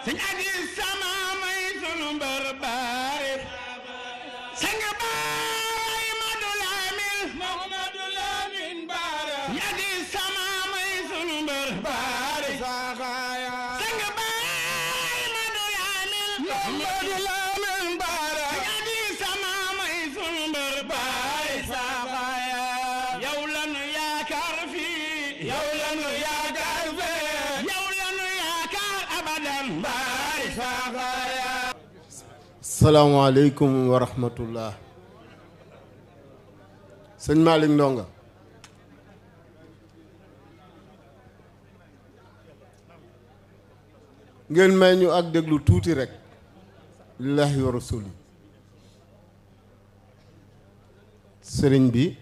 sëñ Aziz sama may sunu mbër baare sang baay Madu Lamin baare sëñ Aziz sama may sunu mbër baare sang baay Madu Lamin baare sëñ Aziz sama may sunu mbër baare yow lanu yaakaar fii yow lanu yaakaar fee yow lanu yaakaar abadan baay saxaaya. Salaamaaleykum wa rahmatullah. sëñ Malick Ndonga ngeen may ñu ak déglu tuuti rek lillahi wa rasuli. sëriñ bi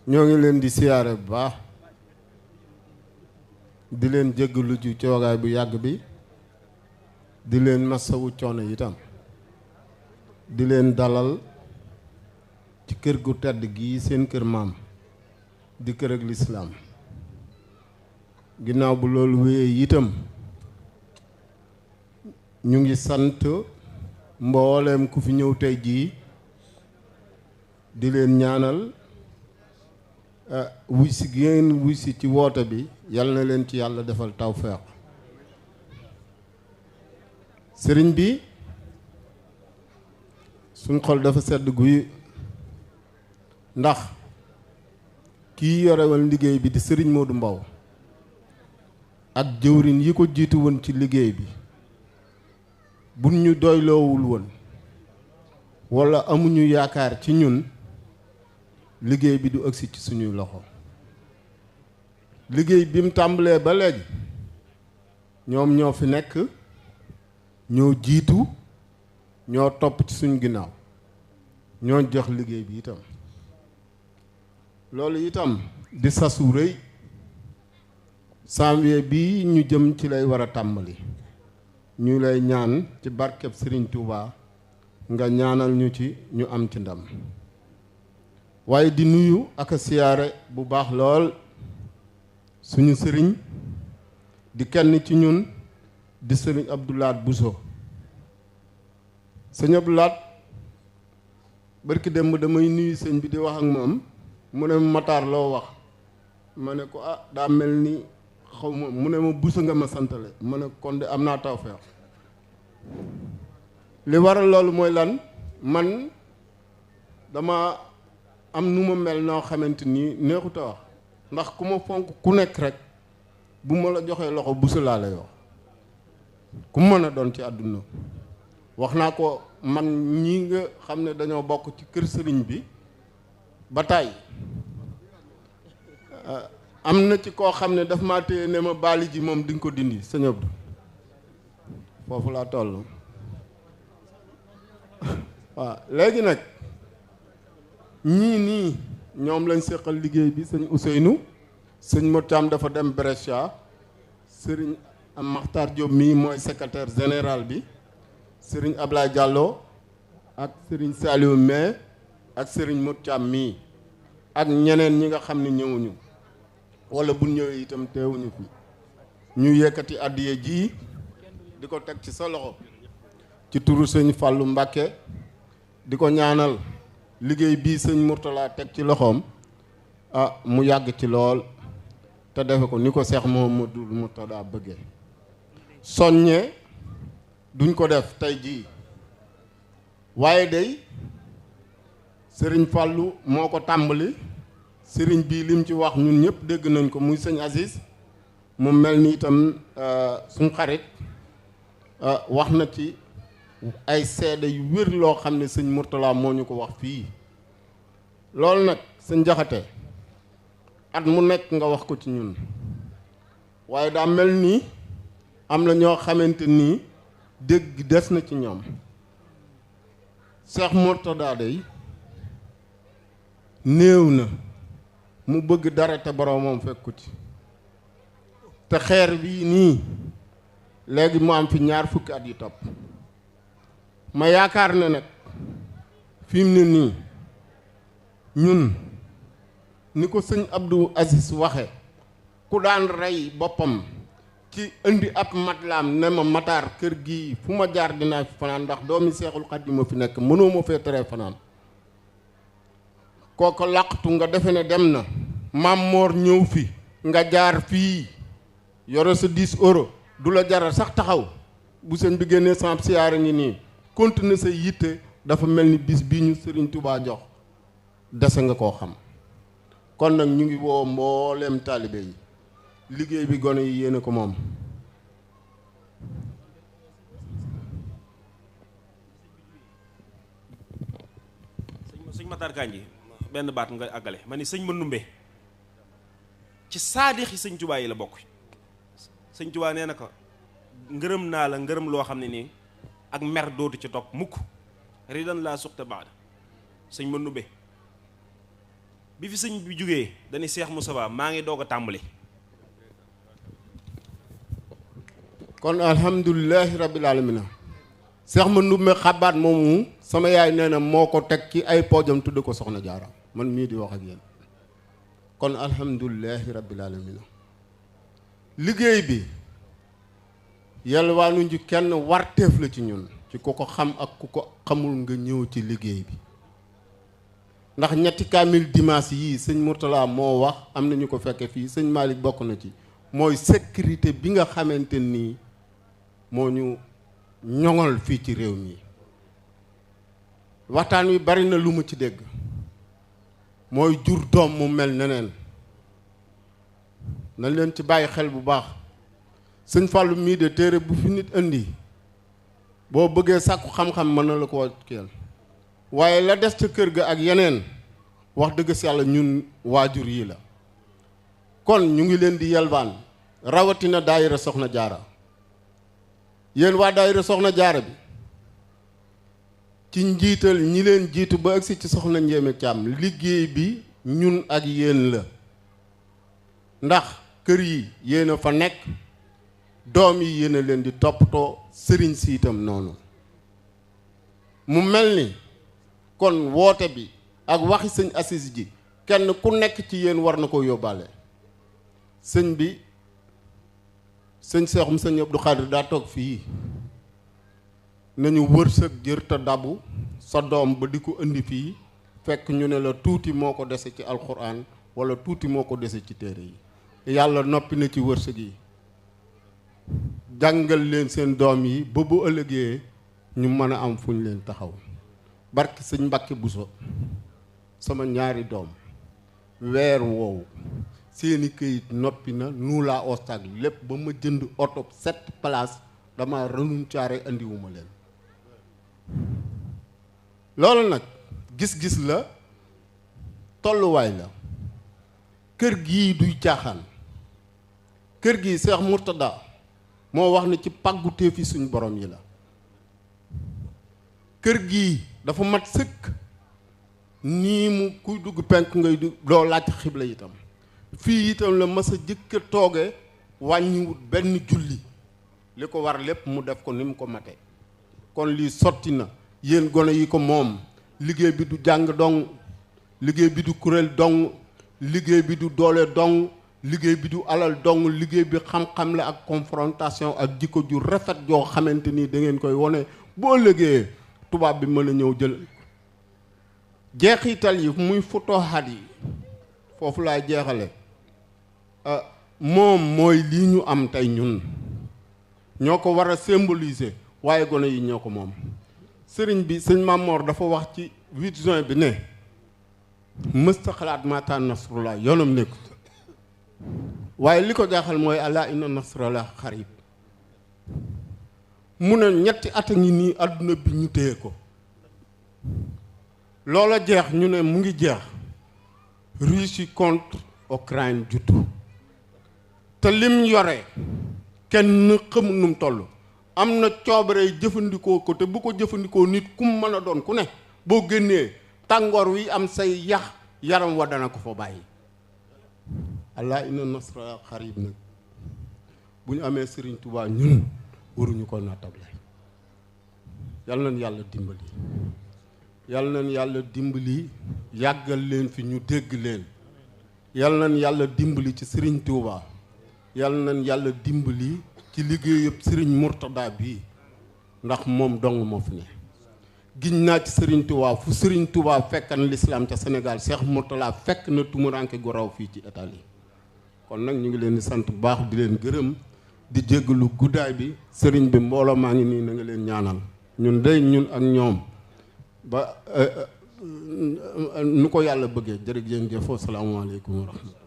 ñoo ngi leen di siyaare bu baax di leen jéggalu ci coogaay bu yàgg bi di leen masawu coono itam di leen dalal ci kër gu tedd gi seen kër maam di kër ak lislaam. ginnaaw bu loolu wéyee itam ñu ngi sant mbooleem ku fi ñëw tey jii di leen ñaanal wuy si ngeen wuy si ci woote bi yal na leen ci yàlla defal tawfeex. sëriñ bi suñ xol dafa sedd guy ndax kii yorewal liggéey bi di sëriñ Modou Mbow ak jëwriñ yi ko jiitu woon ci liggéey bi buñ ñu doyloowul woon walla amuñu yaakaar ci ñun liggéey bi du agsi ci suñuy loxo. liggéey bi mu tàmbalee ba léegi ñoom ñoo fi nekk ñoo jiitu ñoo topp ci suñ ginnaaw ñoo jox liggéey bi itam. loolu itam di sasu rëy janvier bi ñu jëm ci lay war a tàmbali. ñu lay ñaan ci barkeb Serigne Touba nga ñaanal ñu ci ñu am ci ndam. waaye di nuyu ak a siyaare bu baax lool suñu sëriñ di kenn ci ñun di sëriñ Abdou Lahad Bousso. sëñ Abdou Lahad barki démb damay nuyu sëñ bi di wax ak moom mu ne ma Matar loo wax ma ne ko daa mel ni xaw ma mu ne ma Bousso nga ma santale ma ne kon de am naa tawfeex. li waral loolu mooy lan man dama am nu ma mel noo xamante ni neexut a wax ndax ku ma fonk ku nekk rek bu ma la joxee loxo Bousso laa lay wax ku mën a doon ci àdduna. wax naa ko man ñi nga xam ne dañoo bokk ci kër sëriñ bi ba tàyyi am na ci koo xam ne daf maa téye ne ma baali ji moom di nga ko dindi sëñ Abdou foofu laa toll. waaw léegi nag ñii nii ñoom lañ seqal liggéey bi sëñ Ousseynou sëñ Motam dafa dem Brescia sëriñ am Makhtar Diop mii mooy secrétaire général bi sëriñ Ablaye Diallo ak sëriñ Saliou May ak sëriñ Motam mii ak ñeneen ñi nga xam ne ñëwuñu wala bu ñëwee itam teewuñu fi ñu yëkkati addiye ji di ko teg ci sa loxo ci turu sëñ Fallou Mbacké di ko ñaanal liggéey bii sëñ Mourtala teg ci loxoom mu yàgg ci lool te defe ko ni ko Cheikh Mouhamadoul Mourtada bëggee. soññe duñ ko def tey jii waaye day sëriñ Fallou moo ko tàmbali sëriñ bii lim ci wax ñun ñëpp dégg nañ ko muy sëñ Aziz mu mel ni itam suñ xarit wax na ci ay seede yu wér loo xam ne sëñ Mourtala moo ñu ko wax fii. loolu nag sëñ Jaxate at mu nekk nga wax ko ci ñun waaye daa mel ni am na ñoo xamante nii dégg des na ci ñoom. Cheikh Mourtada day néew na mu bëgg dara te boroomam fekku ci te xeer bii nii léegi mu am fi 20 at yi topp. ma yaakaar ne nag fi mu ne nii ñun ni ko sëñ Abdou Aziz waxe ku daan rey boppam ci indi ab matlaam ne ma Matar kër gi fu ma jaar dinaa fi fanaan ndax doomi Seexul Xadiim ma fi nekk mënoo ma fee tere fanaan kooko làqatu nga defe ne dem na Maam Moor ñëw fi nga jaar fii yore sa 10 euros du la jaral sax taxaw bu sëñ bi génnee samp siyaara ngi nii continuer sa yitte dafa mel ni bis bii ñu Sëriñ Tuubaa jox dese nga koo xam kon nag ñu ngi woo mbooleem taalibe yi liggéey bi gone yi yéene ko moom sëñ Matar Kandji benn baat nga àggale ma ni sëñ Manoumbe ci saadixi sëñ Tuubaa yi la bokk sëñ Tuubaa nee na ko ngërëm naa la ngërëm loo xam ne nii ak mer dootu ci topp mukk ridan laa suxte baada sëñ Manoumbe bi fi sëñ bi jógee dañuy Seex Moussa maa ngi doog a tàmbali kon alhamdulilahi rabbil alamina Seex Manoumbe xabaat moomu sama yaay nee na moo ko teg ci ay poojam tudd ko soxna jaara man mii di wax ak yéen kon alhamdulilahi rabbil alamina liggéey bi yalwaanuñ ci kenn warteef la ci ñun ci ku ko xam ak ku ko xamul nga ñëw ci liggéey bi ndax ñetti kaamil dimanche yii sëñ Mourtala moo wax am na ñu ko fekke fii sëñ Malick bokk na ci mooy sécurité bi nga xamante nii moo ñu ñoŋal fii ci réew mi waxtaan wi bari na lu mu ci dégg mooy jur doom mu mel neneen nañ leen ci bàyyi xel bu baax sëñ Fallou mii de téere bu fi nit indi boo bëggee sàkku xam-xam mën na la ko kiyal waaye la des ca kër ga ak yeneen wax dëgg si yàlla ñun waajur yi la kon ñu ngi leen di yalwaan rawatina daayira Soxna Jaara yéen waa daayira Soxna Jaara bi ci njiital ñi leen jiitu ba agsi ci soxna Njéeme Caam liggéey bi ñun ak yéen la ndax kër yi yéen a fa nekk doom yi yéen a leen di toppatoo sëriñ si itam noonu mu mel ni kon woote bi ak waxi sëñ Assis ji kenn ku nekk ci yéen war na ko yóbbaale sëñ bi sëñ Seexum sëñ Abdou Khadir daa toog fii nañu wërsëg jër te dabu sa doom ba di ko indi fii fekk ñu ne la tuuti moo ko dese ci alxuraan wala tuuti moo ko dese ci téere yi yàlla noppi na ci wërsëg yi jàngal leen seen doom yi ba bu ëllëgee ñu mën a am fu ñu leen taxaw barki sëñ Mbàkke Buso sama ñaari doom weer woowu seeni këyit noppi na nu laa ostag lépp ba ma jënd oto 7 places dama renuncaare andiwuma leen loolu nag gis-gis la tolluwaay la kër gii duy caaxaan kër gii Seex Murtada moo wax ne ci pàggutee fi suñ borom yi la kër gii dafa mat sëkk nii mu kuy dugg penk ngay dugg doo laaj xibla itam fii itam la mas a jëkk tooge wàññiwut benn julli li ko war lépp mu def ko ni mu ko mate kon lii sotti na yéen gone yi ko moom liggéey bi du jàng dong liggéey bi du kuréel dong liggéey bi du doole dong liggéey bi du alal dong liggéey bi xam-xam la ak confrontation ak jikko ju rafet joo xamante ni da ngeen koy wone boo liggéeyee tubaab bi mën a ñëw jël jeexital yi muy futuhaat yi foofu laay jeexale moom mooy lii ñu am tey ñun ñoo ko war a symboliser waaye gone yi ñoo ko moom sëriñ bi sëñ Mamor dafa wax ci 8 juin bi ne mësta xalaat maataan nasrullah yoonam nekku waaye li ko jaaxal mooy ala inna nasrullah xarib mu ne ñetti at a ngi nii àdduna bi ñu téye ko loola jeex ñu ne mu ngi jeex Russie contre Ukraine juttu te lim yore kenn xamul nu mu toll am na coobare jëfandikoo ko te bu ko jëfandikoo nit kum mën a doon ku ne boo génnee tàngoor wi am say yax yaram wa dana ko fa bàyyi allah inna nasra xarib nag bu ñu amee Serigne Touba ñun waruñu ko nattable yal nañ yàlla dimbali yal nañ yàlla dimbali yàggal leen fi ñu dégg leen yal nañ yàlla dimbali ci Serigne Touba yal nañ yàlla dimbali ci liggéey yëpp sëriñ Mourtada bii ndax moom dong moo fi ne giñ naa ci sëriñ Touba fu sëriñ Touba fekkan l'islam ca Sénégal Cheikh Mourtada fekk na tumuranke gu raw fii ci Italie kon nag ñu ngi leen di sant bu baax di leen gërëm di jéggalu guddaay bi sëriñ bi mbooloo maa ngi nii na nga leen ñaanal ñun day ñun ak ñoom ba nu ko yàlla bëggee jërëjëf asalaamaaleykum wa rahmatulah.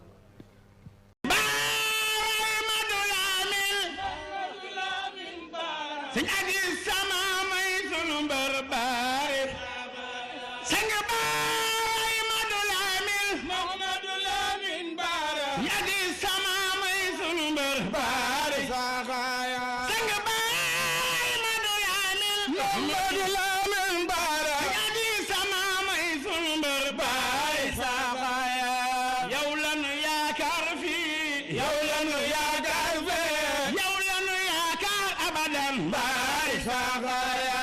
sëñ Aziz sama may sunu mbër baay sang baay Madu Lamin Baara sëñ Aziz sama may sunu mbër baay sang baay Madu Lamin Baara sëñ Aziz sama may sunu mbër baay saxaaya yow lanu yaakaar fii yow lanu yaakaar fee yow lanu yaakaar abadan baay saxaaya